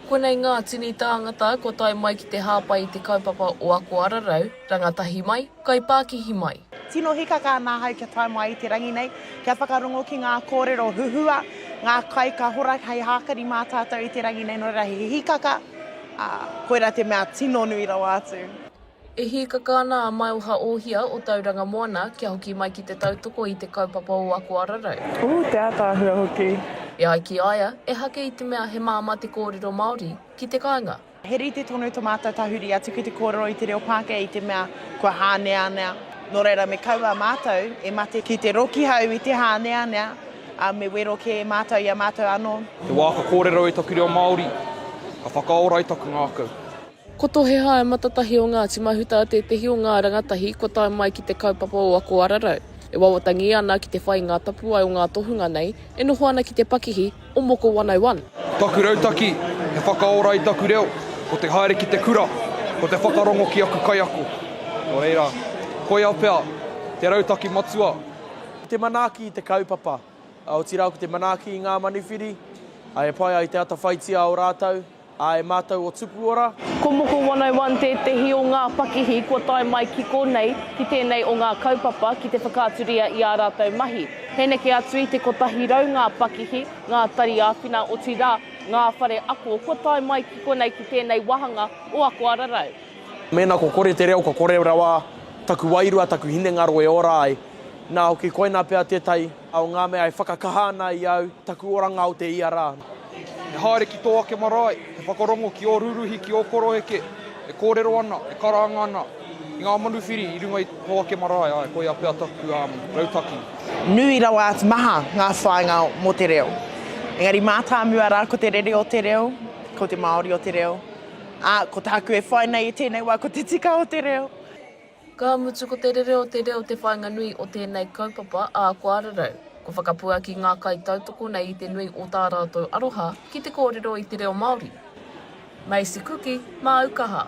Konei ngā tini tāngata kua tae mai ki te hāpai i te kaupapa o Ako Ararau, rangatahi mai, kaipākihi mai. Tino hikaka ana ahau kia tae mai i te rangi nei, kia whakarongo ki ngā kōrero huhua, ngā kai ka hora hei hākari mā tātou i te rangi nei, nō reira he hikaka, ā, koirā te mea tino nui rawa atu. E hīkaka ana a Maioha Ohia o Tauranga Moana kia hoki mai ki te tautoko i te kaupapa o Ako Ararau. Ooh, te ātaahua hoki. E ai ki a ia, ehake i te mea he māmā te kōrero Māori ki te kāinga. He rite tonu to mātou tahuri atu ki te kōrero i te reo Pākehā i te mea kua hāneanea. Nō reira me kaua mātou e mate ki te rokihau i te hāneanea, ā, me wero kē e mātou i a mātou anō. Te wā ka kōrero i taku reo Māori, ka whakaora i taku ngākau. Ko Tohe Haematatahi o Ngāti Mahuta tētehi o ngā rangatahi kua tae mai ki te kaupapa o Ako Ararau. E wawatangi ana ki te whai ngā tapuwae o ngā tohunga nei e noho ana ki te pakihi o Moko 101. Taku rautaki, he whakaora i taku reo, ko te haere ki te kura, ko te whakarongo ki aku kaiako. Nō reira, koia pea te rautaki matua. Te manaaki i te kaupapa, otirā ko te manaaki i ngā manuwhiri, e pai ai te atawhaitia o rātou. Ā, e mātou o Tupuora. Ko Moko 101 tētehi o ngā pakihi kua tae mai ki konei, ki tēnei o ngā kaupapa ki te whakaaturia i ā rātou mahi. He neke atu i te 100 ngā pakihi, ngā tari āwhina, otirā, ngā whare ako kua tae mai ki konei ki tēnei wāhanga o Ako Ararau. Mēnā kua kore te reo, kua kore rawa taku wairua, taku hinengaro e ora ai. Nā hoki, koinā pea tētahi o ngā mea e whakakaha ana i au, taku oranga o te ia rā. He haere ki tō ake marae, he whakarongo ki ō rūruhi, ki ō koroheke, e kōrero ana, e karanga ana i ngā manuwhiri i runga i tō ake marae, āe, koia pea taku rautaki. Nui rawa atu, maha ngā whāinga mō te reo. Engari mātāmua rā ko te rere o te reo, ko te Māori o te reo, ā, ko tāku e whai nei i tēnei wā ko te tika o te reo. Ka mutu ko te rere o te reo te whāinga nui o tēnei kaupapa a Ako Ararau. Kua whakapuaki ngā kaitautoko nei i te nui o tā rātou aroha ki te kōrero i te reo Māori. Macy Kuki, māu kaha.